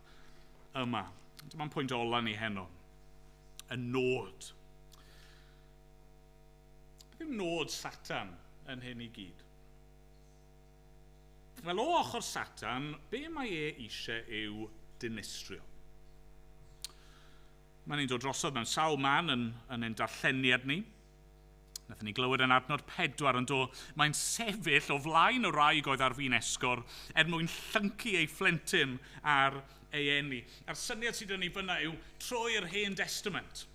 yma? Dyma'n pwynt ola ni heno. Y nod. Beth yw nod Satan yn hyn i gyd? Wel, o ochr Satan, be mae e eisiau yw dinistrio. Mae'n ni'n dod drosodd mewn sawl man yn ein darlleniad ni. Nathon ni glywed yn adnod 4 yn dod, mae'n sefyll o flaen y wraig oedd ar fin esgor er mwyn llyncu ei phlentyn ar ei eni. A'r syniad sydd yn ei fyna yw trwy'r Hen Testament.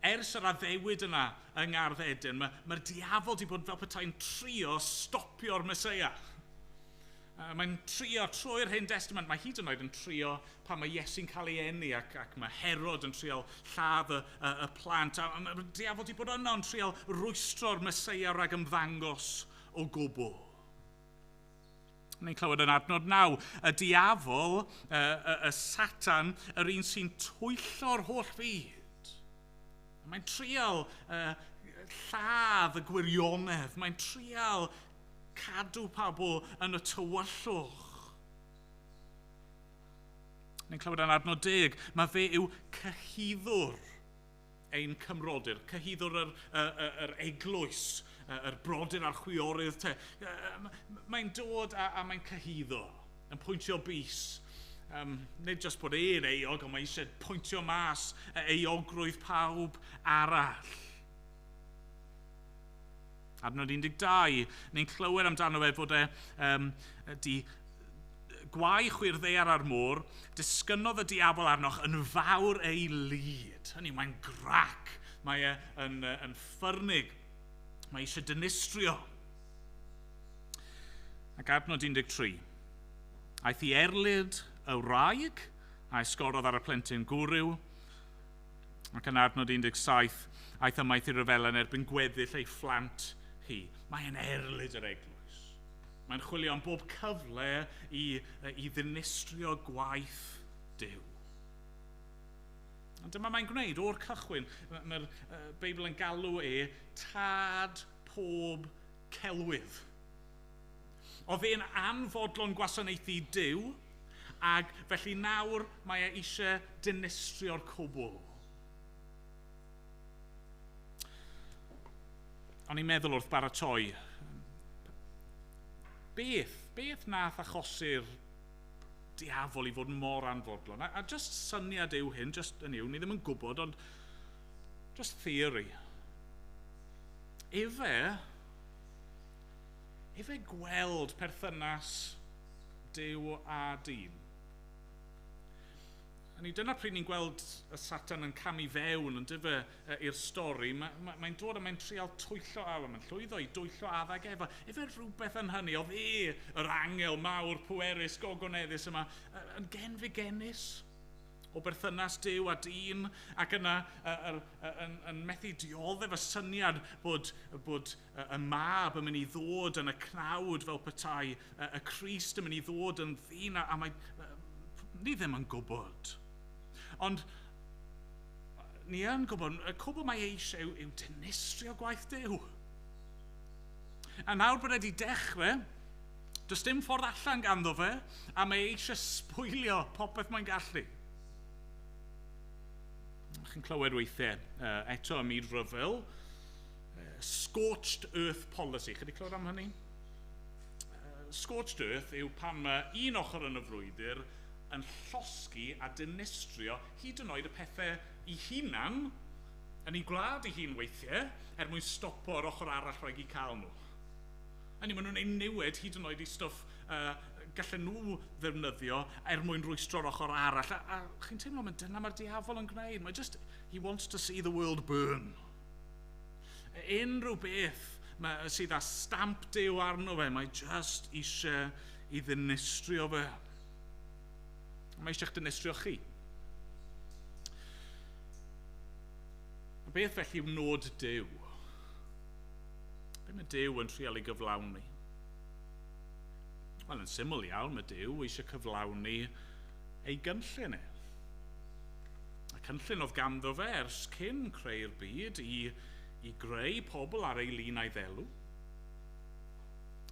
Ers yr addewid yna yng Ngardd Eden, mae'r diafol wedi bod fel petai'n trio stopio'r Meseia. Mae'n trio trwy'r Hen Testament, mae hyd yn oed yn trio pan mae Iesu'n cael ei eni ac mae Herod yn trio lladd y plant. A mae'r diafol wedi bod yno yn trio rwystro'r Meseia rhag ymddangos o gwbl. Ni'n clywed yn adnod 9, y diafol, y Satan, yr un sy'n twyllo'r holl fyd. Mae'n trial lladd y gwirionedd, mae'n trial cadw pabl yn y tywyllwch. Ni'n clywed yn adnod 10, mae fe yw cyhuddwr ein cymrodyr, cyhuddwr yr eglwys, yr brodyr a'r chwiorydd te. Mae'n dod a mae'n cyhuddo, yn pwyntio bys. Nid jyst bod e'n euog, ond mae eisiau pwyntio mas euogrwydd pawb arall. Adnod 12, ni'n clywed amdano fe fod e di Gwae chwi'r ddaear a'r môr, disgynnodd y diafol arnoch yn fawr ei lid. Hynny, mae'n grac, mae e yn ffyrnig, mae eisiau dinistrio. Ac adnod 13. Aeth i erlid y wraig, a esgorodd ar y plentyn gwryw. Ac yn adnod 17, aeth ymaith i ryfela yn erbyn gweddill ei phlant hi. Mae'n erlid yr eglwys. Mae'n chwilio am bob cyfle i ddinistrio gwaith Duw. Ond dyma mae'n gwneud o'r cychwyn. Mae'r Beibl yn galw e tad pob celwydd. Oedd e'n anfodlon gwasanaethu Duw, ac felly nawr mae e eisiau dinistrio'r cwbl. O'n i'n meddwl wrth baratoi, beth nath achosi'r diafol i fod mor anfodlon? A just syniad yw hyn, just yn yw, ni ddim yn gwybod, ond just theory. Efe gweld perthynas Duw a dyn. A ni dyna pryd ni'n gweld y Satan yn camu fewn yn dyfe i'r stori. Mae'n dod a mae'n trial twyllo Adda, mae'n llwyddo i dwyllo Adda ag Efa. Efe rhywbeth yn hynny, oedd e, yr angel mawr pwerus gogoneddus yma, yn genfigennus o berthynas Duw a dyn, ac yna yn methu dioddef y syniad bod y mab yn mynd i ddod yn y cnawd fel petai, y Crist yn mynd i ddod yn ddyn, a mae, ni ddim yn gwybod. Ond ni yn gwybod, y cwbl mae eisiau yw dinistrio gwaith Duw. A nawr bod wedi dechrau, does dim ffordd allan ganddo fe, a mae eisiau sbwylio popeth mae'n gallu. Chi'n clywed weithiau eto ym myd rhyfel, scorched earth policy. Chi wedi clywed am hynny? Scorched earth yw pan mae un ochr yn y frwydr yn llosgi a dinistrio hyd yn oed y pethau i hunan yn ei gwlad ei hun weithiau er mwyn stopo'r ochr arall rhag i cael nhw. Hynny, maen nhw'n ei niwed hyd yn oed i stwff gallen nhw ddefnyddio er mwyn rwystro'r ochr arall. A chi'n teimlo, mae dyna mae'r diafol yn gwneud. Mae just, he wants to see the world burn. Unrhyw beth sydd â stamp Duw arno fe, mae just eisiau i ddinistrio fe. Mae eisiau'ch dinistrio chi. A beth felly yw nod Duw? Be mae Duw yn trial ei gyflawni? Wel, yn syml iawn, mae Duw eisiau cyflawni ei gynllun e. Y cynllun oedd ganddo fe ers cyn creu'r byd i greu pobl ar ei lun a'i ddelw,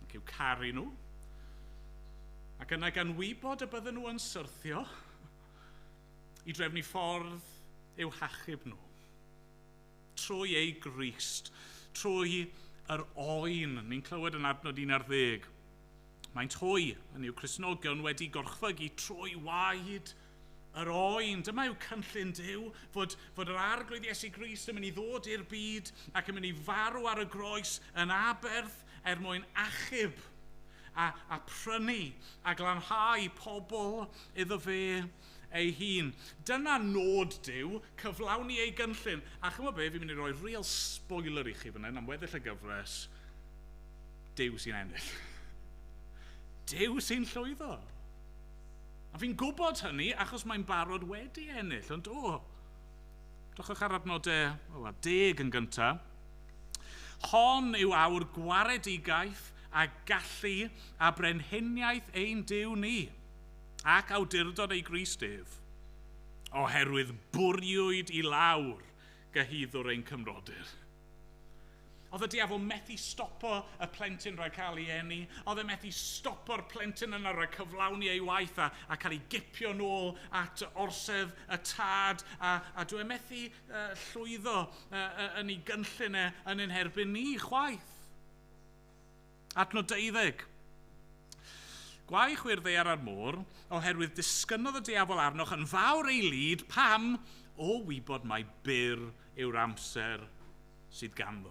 ac i'w caru nhw, ac yna gan wybod y bydden nhw yn syrthio i drefnu ffordd i'w hachub nhw, trwy ei Grist, trwy yr oen, ni'n clywed yn adnod 11. Maent hwy, yn yw Cristnogion, wedi gorchfygu trwy waed yr oen. Dyma yw cynllun Duw, fod yr Arglwydd Iesu Grist yn mynd i ddod i'r byd ac yn mynd i farw ar y groes yn aberth er mwyn achub a prynu a glanhau pobl iddo fe ei hun. Dyna nod Duw, cyflawni ei gynllun. A chymod be, fi'n mynd i roi real spoiler i chi fan hyn am weddill y gyfres. Duw sy'n ennill. Duw sy'n llwyddo. A fi'n gwybod hynny achos mae'n barod wedi ennill, ond o, drychwch ar adnodau 10 yn gyntaf. Hon yw awr gwaredigaeth a gallu a brenhiniaeth ein Duw ni, ac awdurdod ei Grist ef, oherwydd bwriwyd i lawr gyhuddwr ein cymrodyr. Oedd y diafol methu stopo y plentyn rhag cael ei eni, oedd e methu stopo'r plentyn yna rhag cyflawni ei waith a cael ei gipio nôl at orsedd y tad, a dwi e methu llwyddo yn ei gynllun e yn ein herbyn ni chwaith. Adnod 12. Gwae chwi'r ddaear a'r môr, oherwydd disgynnodd y diafol arnoch yn fawr ei lid, pam o wybod mai byr yw'r amser sydd ganddo.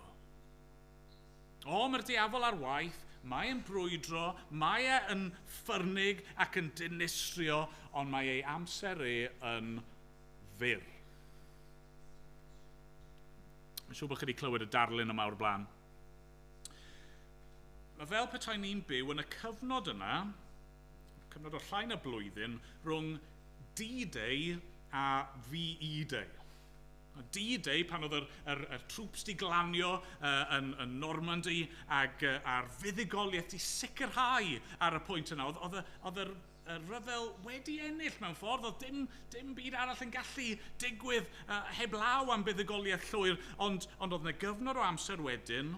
O, mae'r diafol ar waith, Mae e'n brwydro, mae e yn ffyrnig ac yn dinistrio, ond mae ei amser e yn fyr. Mae'n siŵr bod chi wedi clywed y darlun yma o'r blaen. Mae fel petai ni'n byw yn y cyfnod yna, cyfnod o llai na blwyddyn, rhwng D-Day a VE Day. D-Day, pan oedd yr troops di glanio yn Normandy ac a'r fuddugoliaeth di sicrhau ar y pwynt yna, oedd y rhyfel wedi ennill mewn ffordd, oedd dim byd arall yn gallu digwydd heblaw am buddugoliaeth llwyr, ond oedd yna gyfnod o amser wedyn,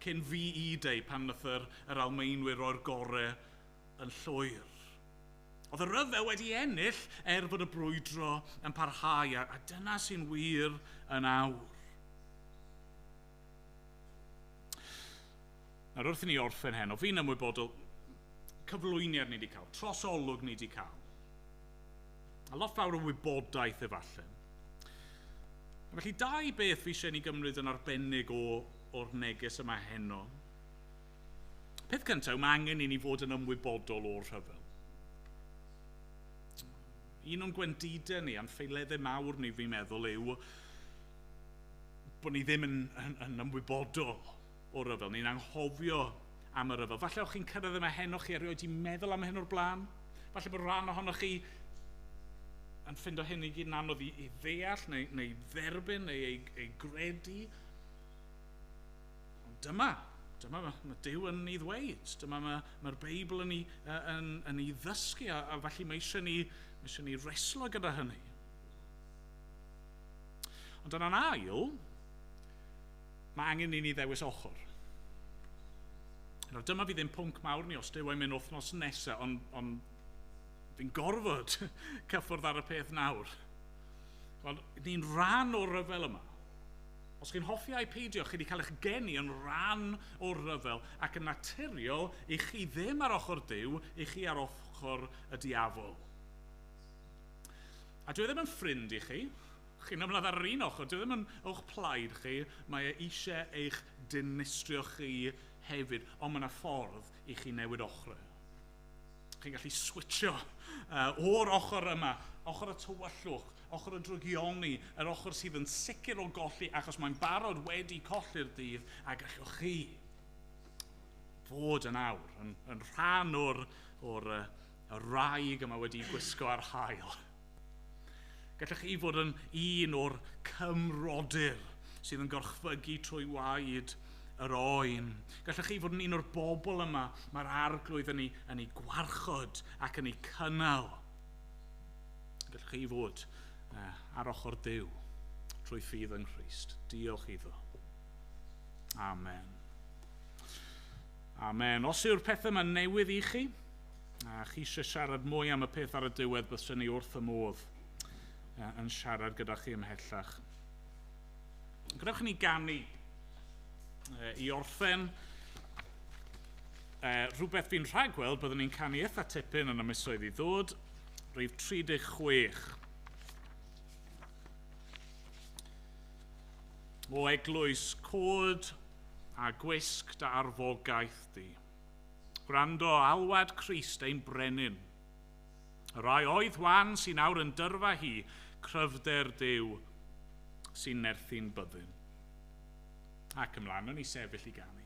cyn VE Day, pan nath yr Almaenwyr roi'r gorau yn llwyr. Oedd y rhyfel wedi ennill er bod y brwydro yn parhau, a dyna sy'n wir yn awr. Nawr, wrth i ni orffen heno, fi'n ymwybodol cyflwyniad ni wedi cael, trosolwg ni wedi cael. A lot fawr o wybodaeth efallai. A felly dau beth fi eisiau ni gymryd yn arbennig o'r neges yma heno. Peth cyntaf, mae angen i ni fod yn ymwybodol o'r rhyfel. Un o'n gwendidau ni, a'n ffeileddau mawr ni, fi'n meddwl, yw bod ni ddim yn ymwybodol o'r rhyfel. Ni'n anghofio am y rhyfel. Falle o'ch chi'n cyrraedd yma heno, chi erioed 'di meddwl am hyn o'r blaen. Falle bod rhan ohonoch chi yn ffindo hyn i gyd yn anodd i ddeall neu dderbyn neu ei gredu. Ond dyma mae Duw yn ei ddweud. Dyma mae'r Beibl yn ei ddysgu a felly mae eisiau ni reslo gyda hynny. Ond yna'n ail, mae angen i ni ddewis ochr. Nawr, dyma fi ddim pwnc mawr ni os Duw yn mynd wythnos nesaf, ond fi'n gorfod cyffwrdd ar y peth nawr. Ond ni'n rhan o'r rhyfel yma. Os chi'n hoffi ai peidio, chi wedi cael eich geni yn rhan o'r rhyfel ac yn naturiol i chi ddim ar ochr Duw, i chi ar ochr y diafol. A dwi ddim yn ffrind i chi, chi'n ymladd ar yr un ochr, dwi ddim yn o'ch plaid chi, mae e eisiau eich dinistrio chi hefyd, ond mae yna ffordd i chi newid ochrau. Chi'n gallu switcho o'r ochr yma, ochr y tywyllwch, ochr y drygioni, yr ochr sydd yn sicr o golli achos mae'n barod wedi colli'r dydd, a gallwch chi fod yn awr, yn rhan o'r y wraig yma wedi gwisgo ar haul. Gallwch chi fod yn un o'r cymrodyr sydd yn gorchfygu trwy waed yr oen. Gallwch chi fod yn un o'r bobl yma mae'r Arglwydd yn ei gwarchod ac yn ei cynnal. Gallwch chi fod ar ochr Duw trwy ffydd yng Nghrist. Diolch iddo. Amen. Amen. Os yw'r pethau yma newydd i chi, a chi eisiau siarad mwy am y peth ar y diwedd, byswn ni wrth y modd yn siarad gyda chi ymhellach. Gadewch ni ganu i orffen rhywbeth fi'n rhagweld byddwn ni'n canu eitha tipyn yn y misoedd i ddod, rhif 36. O eglwys, cod a gwisg dy arfogaeth di. Gwrando alwad Crist ein brenin. Y rai oedd wan sy'n awr yn dyrfa hi, cryfder Duw sy'n nerthu'n byddin. Ac ymlaen, o'n i sefyll i ganu.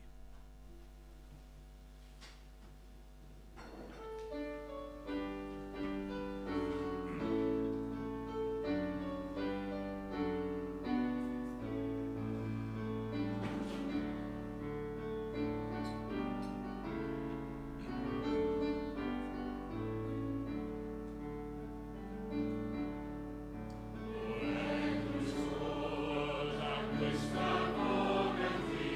Gwisg dy arfogaeth di.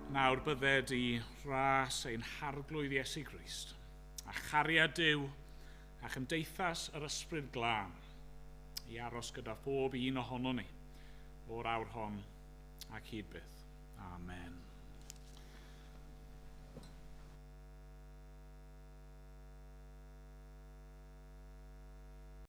Nawr bydded i ras ein harglwydd Iesu Grist, a chariad Duw a chymdeithas yr Ysbryd Glân i aros gyda phob un ohono ni o'r awr hon ac hyd byth. Amen.